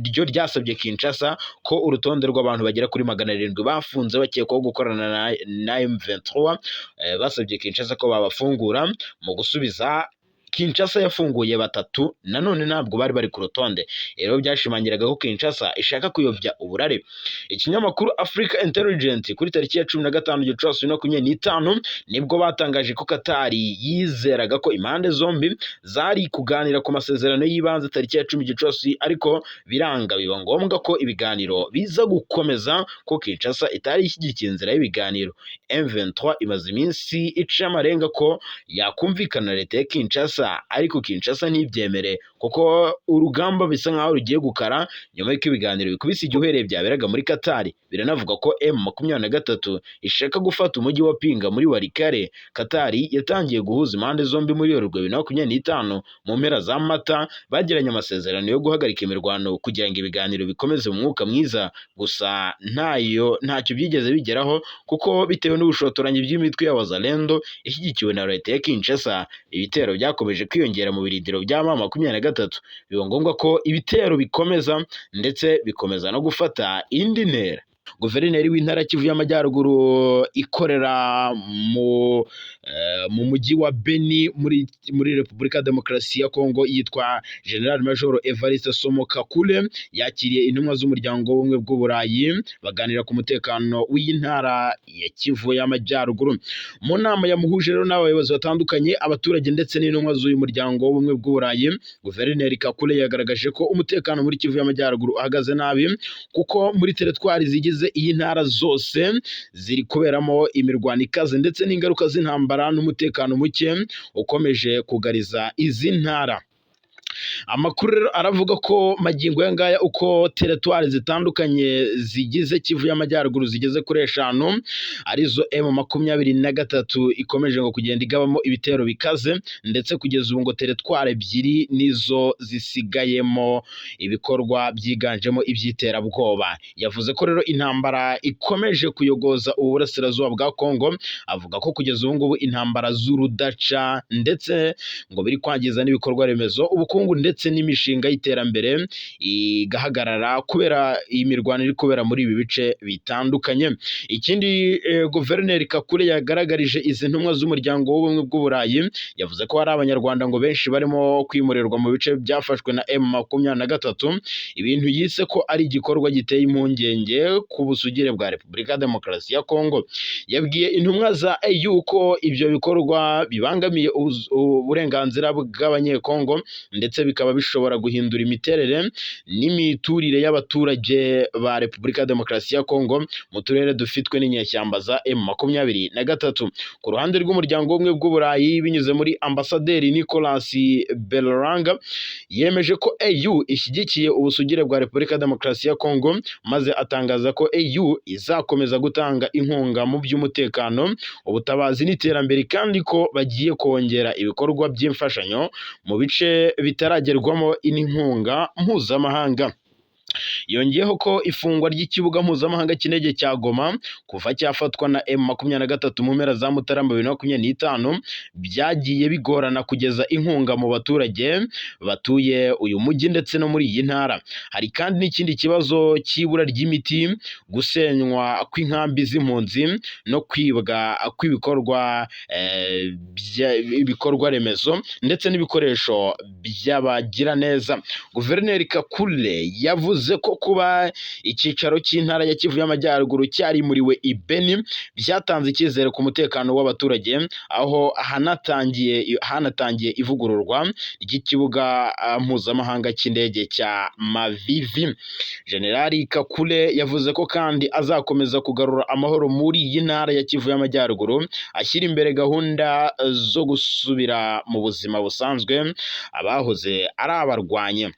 ryo ryasabye Kinshasa ko urutonde rw'abantu bagera kuri 700 bafunze bakekwaho gukorana na M23, basabye Kinshasa ko babafungura. Mu gusubiza Kinshasa yafunguye 3 nanone ntabwo bari bari ku rutonde. Rero byashimangiraga ko Kinshasa ishaka kuyobya uburare. Ikinyamakuru Africa Intelligence kuri tariki ya 15 Gicurasi 2025 nibwo batangaje ko Katari yizeraga ko impande zombi zari kuganira ku masezerano y'ibanze tariki ya 10 Gicurasi, ariko biranga biba ngombwa ko ibiganiro biza gukomeza ko Kinshasa itari ishyigikiye inzira y'ibiganiro. M23 imaze iminsi ica amarenga ko yakumvikana na leta ya Kinshasa, ariko Kinshasa ntibyemere kuko urugamba bisa nkaho rugiye gukara nyuma y'uko ibiganiro bikubise igihe uhereye byaberaga muri Katari. Biranavuga ko M23 ishaka gufata umujyi wa Pinga muri Walikale. Katari yatangiye guhuza impande zombi muri Werurwe 2025 mu mpera za Mata bagiranye amasezerano yo guhagarika imirwano kugira ngo ibiganiro bikomeze mu mwuka mwiza, gusa ntacyo byigeze bigeraho kuko bitewe n'ubushotoranyi bw'imitwe ya Wazalendo ishyigikiwe na leta ya Kinshasa, ibitero byakomeje kwiyongera mu birindiro bya M23. Biba ngombwa ko ibitero bikomeza ndetse bikomeza no gufata indi ntera. Guverineri w'intara Kivu y'Amajyaruguru ikorera mu mujyi wa Beni muri Repubulika ya Demokarasi ya Kongo yitwa General Major Evariste Somo Kakule yakiriye intumwa z'umuryango w'ubumwe bw'Uburayi baganira ku mutekano w'iyi ntara ya Kivu y'Amajyaruguru. Mu nama yamuhuje rero n'abayobozi batandukanye, abaturage ndetse n'intumwa z'uyu muryango w'ubumwe bw'Uburayi, Guverineri Kakule yagaragaje ko umutekano muri Kivu y'Amajyaruguru uhagaze nabi kuko muri teritwari zigize iyi ntara zose ziri kuberamo imirwano ikaze ndetse n'ingaruka z'intambara n'umutekano muke ukomeje kugariza izi ntara. Amakuru rero aravuga ko magingo aya ngaya uko teritwari zitandukanye zigize Kivu y'Amajyaruguru zigeze kuri 5, arizo M23 ikomeje ngo kugenda igabamo ibitero bikaze, ndetse kugeza ubu ngo teritwari 2 nizo zisigayemo ibikorwa byiganjemo iby'iterabwoba. Yavuze ko rero intambara ikomeje kuyogoza uburasirazuba bwa Kongo, avuga ko kugeza ubu ngubu intambara z'urudaca ndetse ngo biri kwangiza n'ibikorwa remezo, ubukungu ndetse n'imishinga y'iterambere igahagarara kubera iyi mirwano iri kubera muri ibi bice bitandukanye. Ikindi Guverineri Kakule yagaragarije izi ntumwa z'umuryango w'ubumwe bw'Uburayi, yavuze ko hari Abanyarwanda ngo benshi barimo kwimurirwa mu bice byafashwe na M23, ibintu yise ko ari igikorwa giteye impungenge ku busugire bwa Repubulika ya Demokarasi ya Kongo. Yabwiye intumwa za EU ko ibyo bikorwa bibangamiye uburenganzira bw'Abanyekongo ndetse bikaba bishobora guhindura imiterere n'imiturire y'abaturage ba Repubulika ya Demokarasi ya Kongo mu turere dufitwe n'inyeshyamba za M23. Ku ruhande rw'umuryango w'ubumwe bw'Uburayi binyuze muri Ambasaderi Nicolas Berlanga, yemeje ko EU ishyigikiye ubusugire bwa Repubulika ya Demokarasi ya Kongo, maze atangaza ko EU izakomeza gutanga inkunga mu by'umutekano, ubutabazi n'iterambere, kandi ko bagiye kongera ibikorwa by'imfashanyo mu bice bitaragerwamo n'inkunga mpuzamahanga. Yongeyeho ko ifungwa ry'ikibuga mpuzamahanga cy'indege cya Goma kuva cyafatwa na M23 mu mpera za Mutarama 2025 byagiye bigorana kugeza inkunga mu baturage batuye uyu mujyi ndetse no muri iyi ntara. Hari kandi n'ikindi kibazo cy'ibura ry'imiti, gusenywa kw'inkambi z'impunzi no kwibwa kw'ibikorwa ibikorwa remezo ndetse n'ibikoresho by'abagiraneza. Guverineri Kakule yavuze ko kuba icyicaro cy'intara ya Kivu y'Amajyaruguru cyarimuriwe i Beni byatanze icyizere ku mutekano w'abaturage, aho hanatangiye ivugururwa ry'ikibuga mpuzamahanga cy'indege cya Mavivi. Generali Kakule yavuze ko kandi azakomeza kugarura amahoro muri iyi ntara ya Kivu y'Amajyaruguru, ashyira imbere gahunda zo gusubira mu buzima busanzwe abahoze ari abarwanye.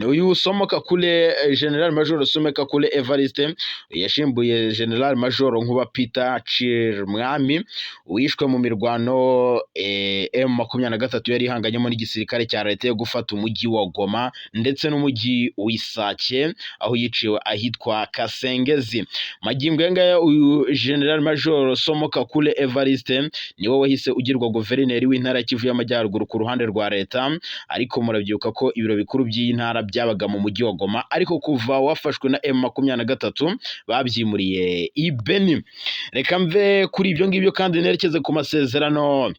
Uyu Somo Kakule, General Major Somo Kakule Evariste yashimbuye General Major Nkuba Peter Chirmwami wishwe mu mirwano M23 yari ihanganyemo n'igisirikare cya leta yo gufata umujyi wa Goma ndetse n'umujyi w'Isake, aho yiciwe ahitwa Kasengezi. Magingo aya uyu General Major Somo Kakule Evariste niwe wahise ugirwa guverineri w'intara ya Kivu y'Amajyaruguru ku ruhande rwa leta, ariko murabyibuka ko ibiro bikuru by'iyi ntara byabaga mu mujyi wa Goma, ariko kuva wafashwe na M23 babyimuriye i Beni. Reka mve kuri ibyo ngibyo kandi nerekeze ku masezerano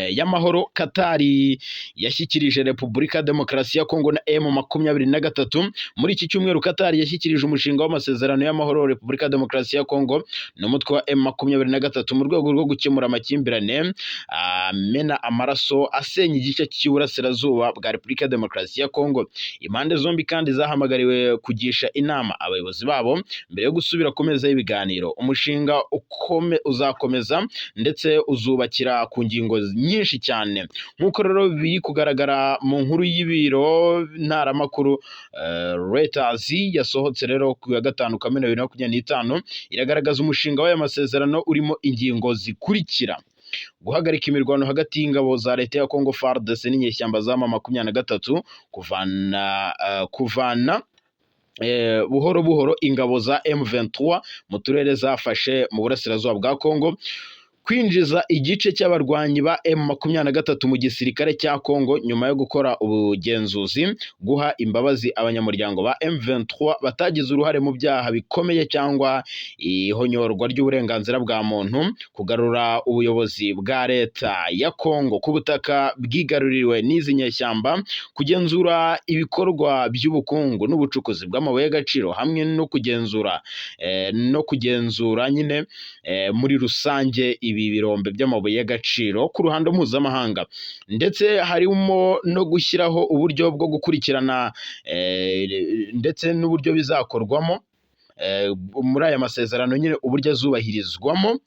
y'amahoro Katari yashyikirije Repubulika Demokarasi ya Kongo na M23. Muri iki cyumweru Katari yashyikirije umushinga w'amasezerano y'amahoro Repubulika Demokarasi ya Kongo n'umutwe wa M23 mu rwego rwo gukemura amakimbirane amena amaraso asenya igice cy'iburasirazuba bwa Repubulika Demokarasi ya Kongo. Impande zombi kandi zahamagariwe kugisha inama abayobozi babo mbere yo gusubira ku meza y'ibiganiro. Umushinga uzakomeza ndetse uzubakira ku ngingo nyinshi cyane, nk'uko rero biri kugaragara mu nkuru y'ibiro ntaramakuru Reuters yasohotse rero ku ya 5 Kamena 2025, iragaragaza umushinga w'aya masezerano urimo ingingo zikurikira: guhagarika imirwano hagati y'ingabo za leta ya Congo FARDC n'inyeshyamba za M23, kuvana buhoro buhoro ingabo za M23 mu turere zafashe mu burasirazuba bwa Congo, kwinjiza igice cy'abarwanyi ba M23 mu gisirikare cya Kongo nyuma yo gukora ubugenzuzi, guha imbabazi abanyamuryango ba M23 batagize uruhare mu byaha bikomeye cyangwa ihonyorwa ry'uburenganzira bwa muntu, kugarura ubuyobozi bwa leta ya Kongo ku butaka bwigaruriwe n'izi nyeshyamba, kugenzura ibikorwa by'ubukungu n'ubucukuzi bw'amabuye y'agaciro, hamwe no kugenzura nyine muri rusange ibi birombe by'amabuye y'agaciro ku ruhando mpuzamahanga, ndetse harimo no gushyiraho uburyo bwo gukurikirana ndetse n'uburyo bizakorwamo muri aya masezerano nyine, uburyo azubahirizwamo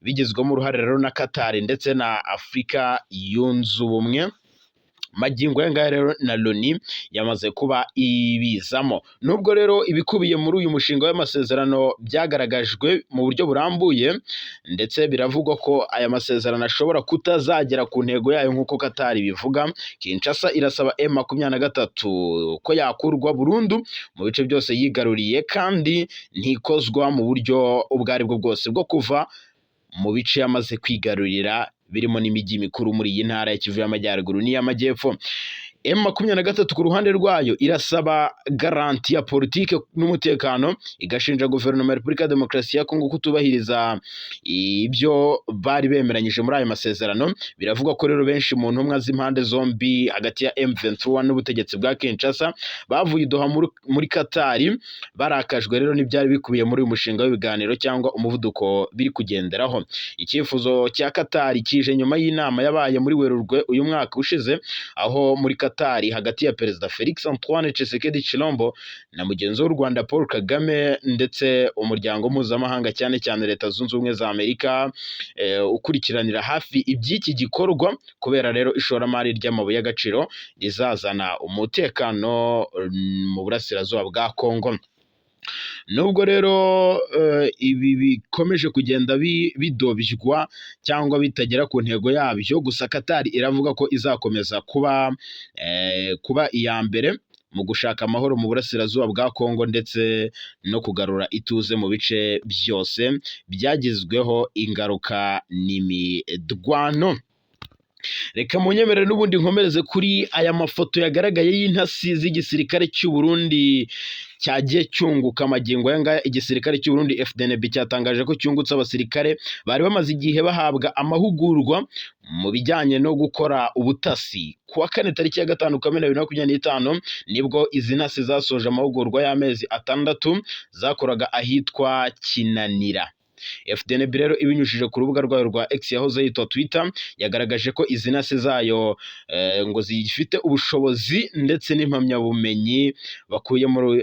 bigizwemo uruhare rero na Katari ndetse na Afurika Yunze Ubumwe. Magingo aya ngaya rero na Loni yamaze kuba ibizamo. Nubwo rero ibikubiye muri uyu mushinga w'amasezerano byagaragajwe mu buryo burambuye, ndetse biravugwa ko aya masezerano ashobora kutazagera ku ntego yayo nk'uko Qatar bivuga, Kinshasa irasaba M23 ko yakurwa burundu mu bice byose yigaruriye, kandi ntikozwa mu buryo ubwo aribwo bwose bwo kuva mu bice yamaze kwigarurira, birimo n'imijyi mikuru muri iyi ntara ya Kivu y'Amajyaruguru n'iy'Amajyepfo. M23 ku ruhande rwayo irasaba garanti ya politike n'umutekano, igashinja guverinoma ya Repubulika ya Demokarasi ya Kongo kutubahiriza ibyo bari bemeranyije muri ayo masezerano. Biravugwa ko rero benshi mu ntumwa z'impande zombi hagati ya M23 n'ubutegetsi bwa Kinshasa bavuye i Doha muri Qatar, barakajwe rero n'ibyari bikubiye muri uyu mushinga w'ibiganiro cyangwa umuvuduko biri kugenderaho. Icyifuzo cya Qatar kije nyuma y'inama yabaye muri Werurwe uyu mwaka ushize, aho muri Qatar hagati ya Perezida Felix Antoine Tshisekedi Tshilombo na mugenzi w'u Rwanda Paul Kagame, ndetse umuryango mpuzamahanga cyane cyane Leta Zunze Ubumwe za Amerika ukurikiranira hafi iby'iki gikorwa, kubera rero ishoramari ry'amabuye y'agaciro rizazana umutekano mu burasirazuba bwa Kongo. Nubwo rero ibi bikomeje kugenda bidobywa cyangwa bitagera ku ntego yabyo, gusa Qatar iravuga ko izakomeza kuba iya mbere mu gushaka amahoro mu burasirazuba bwa Kongo, ndetse no kugarura ituze mu bice byose byagizweho ingaruka n'imidwano. Reka munyemerere n'ubundi nkomereze kuri aya mafoto yagaragaye y'intasi z'igisirikare cy'u Burundi cyagiye cyunguka amagingo aya ngaya. Igisirikare cy'u Burundi FDNB cyatangaje ko cyungutse abasirikare bari bamaze igihe bahabwa amahugurwa mu bijyanye no gukora ubutasi. Ku wa kane tariki ya 5 Kamena 2025 nibwo izi ntasi zasoje amahugurwa y'amezi 6 zakoraga ahitwa Kinanira. FDNB rero ibinyujije ku rubuga rwayo rwa X yahoze yitwa Twitter, yagaragaje ko izi ntasi zayo ngo zifite ubushobozi ndetse n'impamyabumenyi bakuye muri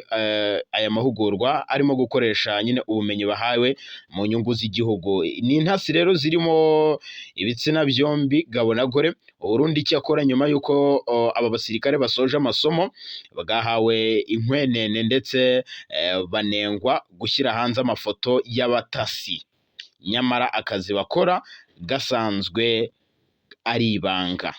aya mahugurwa, arimo gukoresha nyine ubumenyi bahawe mu nyungu z'igihugu. Ni intasi rero zirimo ibitsina byombi, gabo na gore. Uburundi cyakora nyuma y'uko aba basirikare basoje amasomo bagahawe inkwenene ndetse banengwa gushyira hanze amafoto y'abatasi, nyamara akazi bakora gasanzwe ari ibanga.